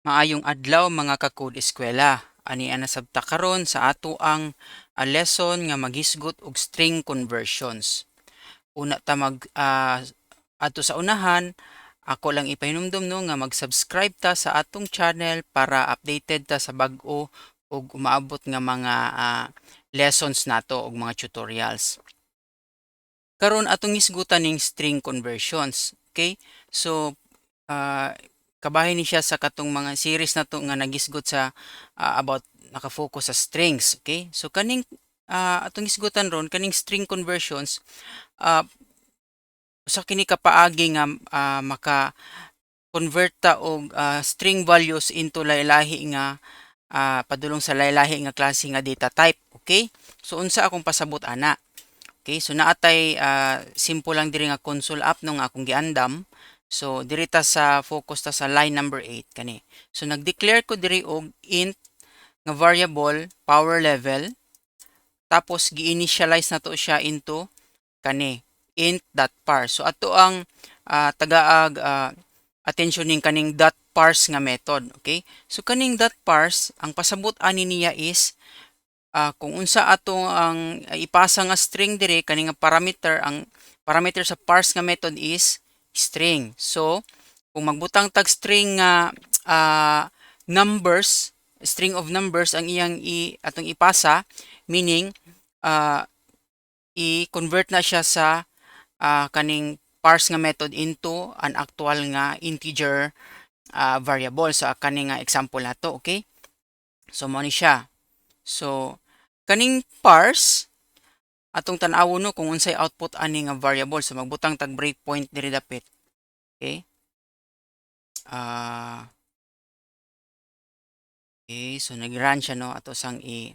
Maayong adlaw, mga ka-Code Eskwela. Ani na sab ta karon sa ato ang lesson nga maghisgot og string conversions. Una ta mag adto sa unahan, ako lang ipahinumdum, no, nga mag-subscribe ta sa atong channel para updated ta sa bag-o ug umaabot nga mga lessons nato ug mga tutorials. Karon, atong hisgutan ning string conversions. Okay? So kabahin ni siya sa katong mga series nato nga nagisgot sa about naka-focus sa strings. Okay? So kaning atong hisgutan ron, kaning string conversions, usa kini ka paagi nga maka convert ta og string values into lahi-lahi nga padulong sa lahi-lahi nga klase nga data type. Okay? So unsa akong pasabot ana? Okay, so naatay simple lang diri nga console app, no, nga akong giandam. So diri ta sa focus ta sa line number 8 kani. So nag-declare ko diri og int nga variable power level, tapos gi-initialize nato siya into kani int.parse. So ato ang tagaag attention ning kaning dot parse nga method, okay? So kaning dot parse, ang pasabot ani niya is kung unsa ato ang ipasa nga string diri, kani nga parameter, ang parameter sa parse nga method is string. So kung magbutang tag string nga numbers, string of numbers ang iyang atong ipasa, meaning i-convert na siya sa kaning parse nga method into an actual nga integer variable sa kaning nga example nato, okay? So mo ni siya. So kaning parse, atong tan-awon, no, kung unsay output ani nga variable. So magbutang tag breakpoint diri dapit. Okay? Okay, so nag-run siya, no, ato sang i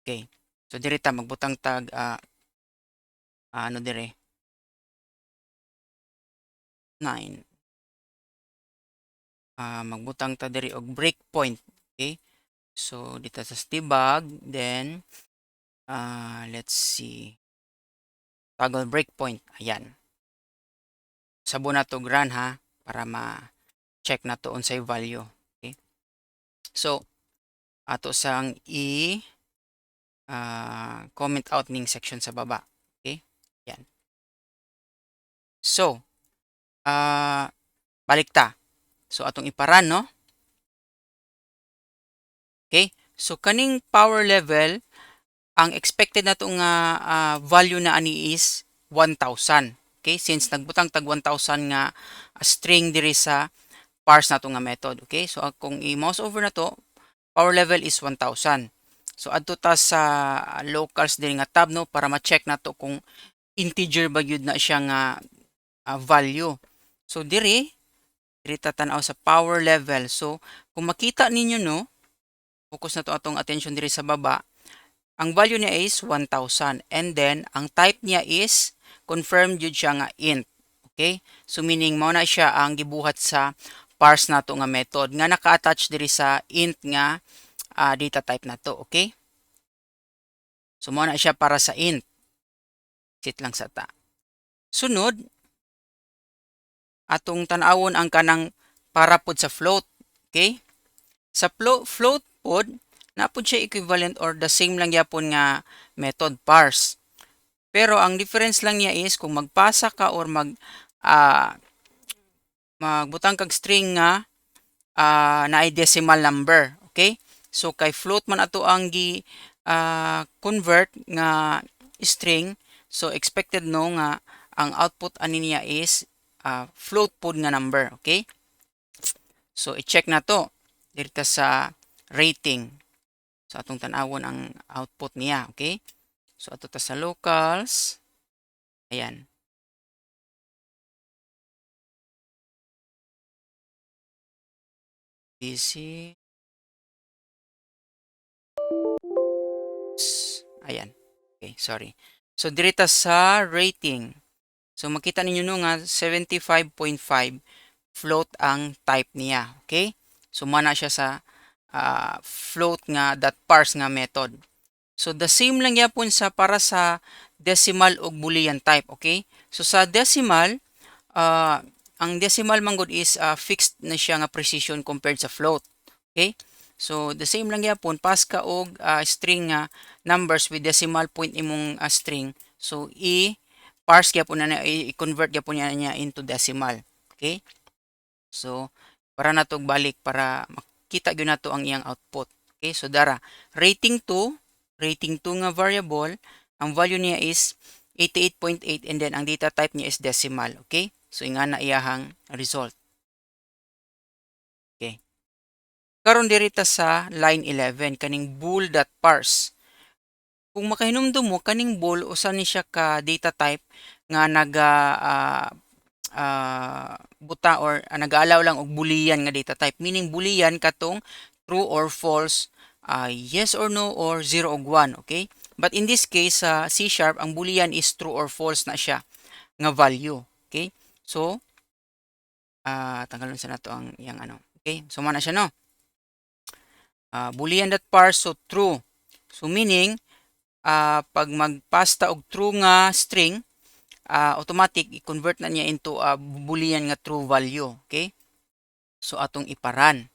Okay. So diri ta magbutang tag ano dire, 9. Magbutang ta diri og breakpoint. Okay? So dito sa debug, then let's see. Toggle breakpoint. Ayan. Sabo na to run ha, para ma-check na to unsay value. Okay? So ato sang i comment out ning section sa baba. Okay? Yan. So balik ta. So atong ipa-run, no? Okay? So kaning power level, ang expected nato nga value na ani is 1000. Okay? Since nagbutang tag 1000 nga string diri sa parse nato nga method. Okay? So kung i-mouse over na to, power level is 1000. So adto ta sa locals diri nga tab, no, para ma-check nato kung integer ba gyud na siya nga value. So diri diri ta tan-aw sa power level. So kung makita ninyo, no, focus na to atong attention diri sa baba, ang value niya is 1000 and then ang type niya is confirmed jud siya nga int. Okay? So meaning mao na siya ang gibuhat sa parse nato nga method nga naka-attach diri sa int nga data type nato, okay? So mao na siya para sa int. Sit lang sa ta. Sunod, atong tan-awon ang kanang para pod sa float, okay? Sa float pod, na pod siya equivalent or the same lang gyapon nga method parse. Pero ang difference lang niya is kung magpasa ka or magbutang kag string nga naay decimal number, okay? So kay float man ato ang gi convert nga string, so expected, no, nga ang output ani niya is float pod nga number, okay? So i-check na to diri sa rating. So atong tan-awon ang output niya, okay? So ato ta sa locals. Ayan. PC. Ayan. Okay, sorry. So diri ta sa rating. So makita ninyo, no, nga 75.5, float ang type niya, okay? So mana siya sa float nga dot parse nga method. So the same lang yapon sa para sa decimal ug boolean type, okay? So sa decimal, Ang decimal man gud is fixed na siya nga precision compared sa float. Okay? So the same lang gyapon, pass ka og string nga numbers with decimal point imong string. So i parse gyapon na, i-convert gyapon niya into decimal. Okay? So para nato balik para makita gyud nato ang iyang output. Okay? So dara, rating 2, rating 2 nga variable, ang value niya is 88.8 and then ang data type niya is decimal. Okay? So ingana iyahang result. Okay. Karon, diri ta sa line 11, kaning bool.parse. Kung makahinumdum mo, kaning bool, usa ni siya ka data type nga naga buta or nag-allow lang og boolean nga data type, meaning boolean katong true or false, yes or no, or 0 og 1. Okay, but in this case, sa C#, ang boolean is true or false na siya nga value. Okay, so tanggalon sa nato ang iyang ano. Okay, so man na siya, no? Boolean.parse, so true. So meaning pag magpass ta og true nga string, automatic i-convert na niya into a boolean nga true value. Okay? So atong ipa-run.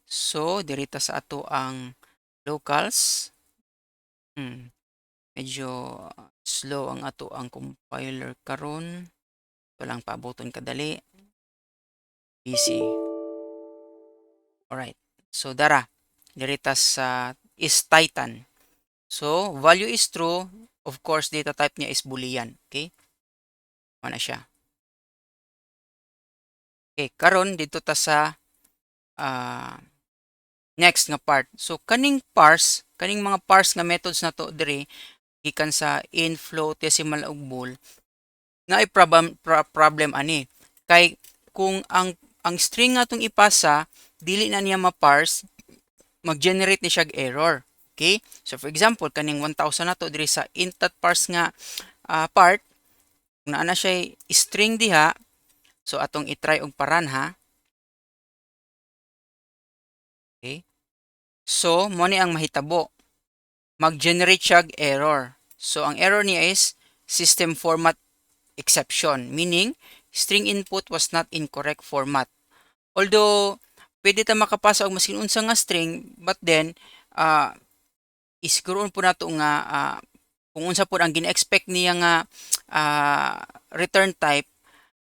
So diri ta sa ato ang locals. Medyo slow ang ato ang compiler karon. Ito lang, paaboton kadali. Busy. Alright. So dara, diri ta sa is Titan. So value is true, of course data type niya is boolean, okay? Mao na siya. Okay, karon dito ta sa next nga part. So kaning parse, kaning mga parse nga methods nato diri gikan sa int, float, decimal ug bool, nga ay problem ani kay kung ang string nga atong ipasa dili na niya ma-parse, mag-generate ni siya error. Okay? So for example, kaning 1000 nato diri sa int.parse nga part, kung naa na siya string diha, so atong i-try og pa-run ha. Okay? So mo ni ang mahitabo. Mag-generate siya error. So ang error niya is system format exception, meaning string input was not in correct format. Although pwede ta makapasa og maskin unsa nga string, but then isiguroon po nato nga kung unsa po ang gina-expect niya nga return type,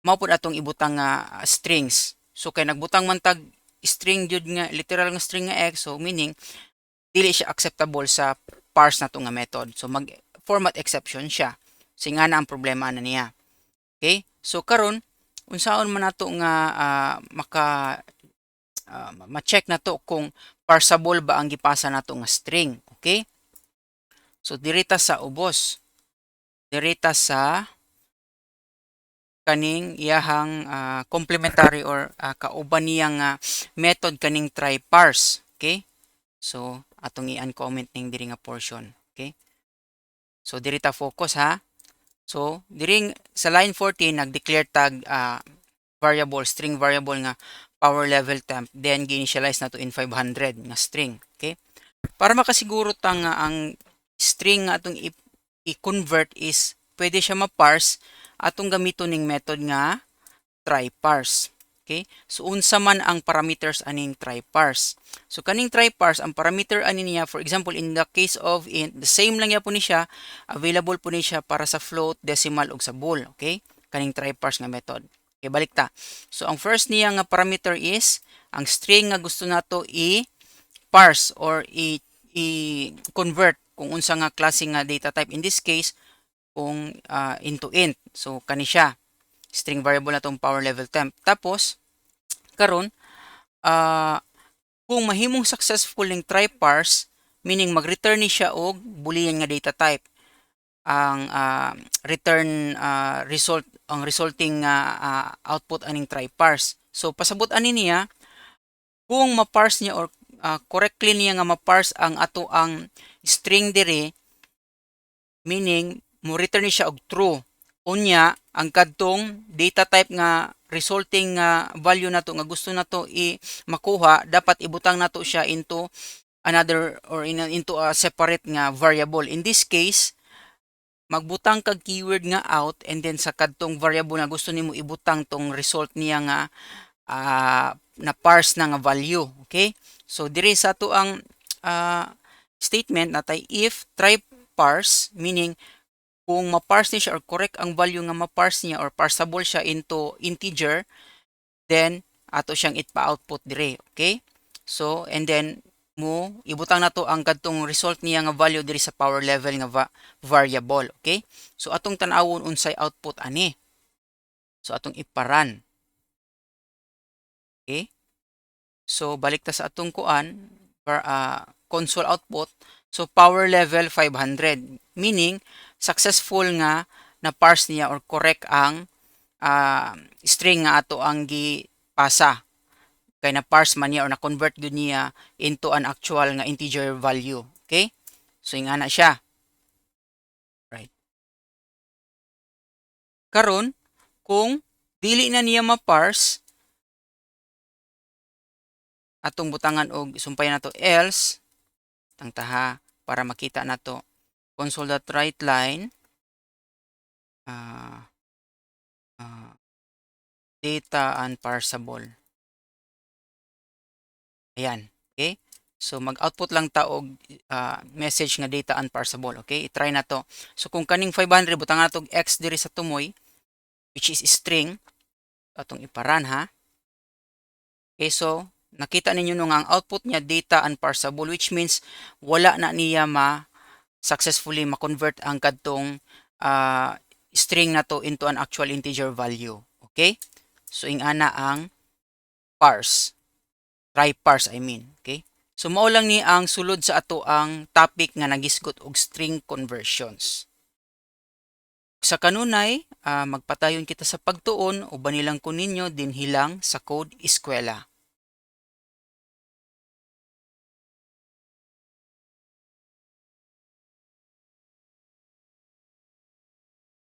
mao pud atong ibutang nga strings. So kay nagbutang man tag string jud nga literal nga string nga x, so meaning dili siya acceptable sa parse nato nga method. So mag format exception siya. So nga na ang problema na niya. Okay? So karon, unsaon man nato nga maka ma-check nato kung parsable ba ang gipasa nato nga string? Okay? So diri ta sa ubos. Diri ta sa kaning iyahang complementary or kauban niya nga method, kaning try parse. Okay? So atong i-uncomment ning diri nga portion. Okay? So diri ta focus ha. So diri sa line 14, nag-declare tag variable, string variable nga power level temp, then gi-initialize nato in 500 nga string. Okay? Para makasiguro ta nga ang string nga atong i-convert is pwede siya ma-parse, atong gamiton ning method nga try parse. Okay? So unsa man ang parameters aning try parse? So kaning try parse, ang parameter ani niya, for example, in the case of int, the same lang gyapon ni siya, available po ni siya para sa float, decimal ug sa bool, okay? Kaning try parse nga method. Okay, balik ta. So ang first niya nga parameter is ang string nga gusto nato i-parse or i-convert kung unsa nga klase nga data type. In this case, kung into int. So kani siya, string variable na tong power level temp. Tapos karon, kung mahimong successful ning try parse, meaning mag-return ni siya og boolean nga data type ang return result, ang resulting output aning try parse. So pasabot ani niya, kung ma-parse niya or correctly niya nga ma-parse ang ato ang string diri, meaning mo return ni siya og true. Unya ang kadtong data type nga resulting nga value nato nga gusto nato i makuha, dapat ibutang nato siya into another or into a separate nga variable. In this case, Magbutang kag keyword nga out and then sa kadtong variable nga gusto nimo ibutang tong result niya nga na parse na nga value. Okay? So diri sa ato ang statement natay if try parse, meaning kung ma-parse ni siya or correct ang value nga ma-parse niya or parsable siya into integer, then ato siyang ipa-output dire. Okay? So and then mo ibutang nato ang kadtong result niya nga value diri sa power level nga variable. Okay? So atong tan-awon unsay output ani. So atong ipa-run. Okay? So balik ta sa atong kuan, console output. So power level 500, meaning successful nga na parse niya or correct ang string nga ato ang gipasa kay na parse man niya or na convert gyud niya into an actual nga integer value. Okay? So ingana siya. Right. Karon, kung dili na niya ma-parse, atong butangan og sumpayan nato else tangtaha para makita nato, console.writeLine data unparsable. Ayan. Okay? So mag-output lang ta og message nga data unparsable. Okay? I-try na to. So kung kaning 500, butangan nato og x diri sa tumoy, which is string, atong ipa-run ha. Okay, so nakita ninyo no nga ang output niya data unparsable, which means wala na niya ma successfully ma-convert ang kadtong string na to into an actual integer value. Okay? So ingana ang parse. Try parse, I mean. Okay? So mao lang ni ang sulod sa ato ang topic nga nagisgot og string conversions. Sa kanunay, magpatayon kita sa pagtuon, uban nilang ko ninyo dinhi lang sa Code Eskwela.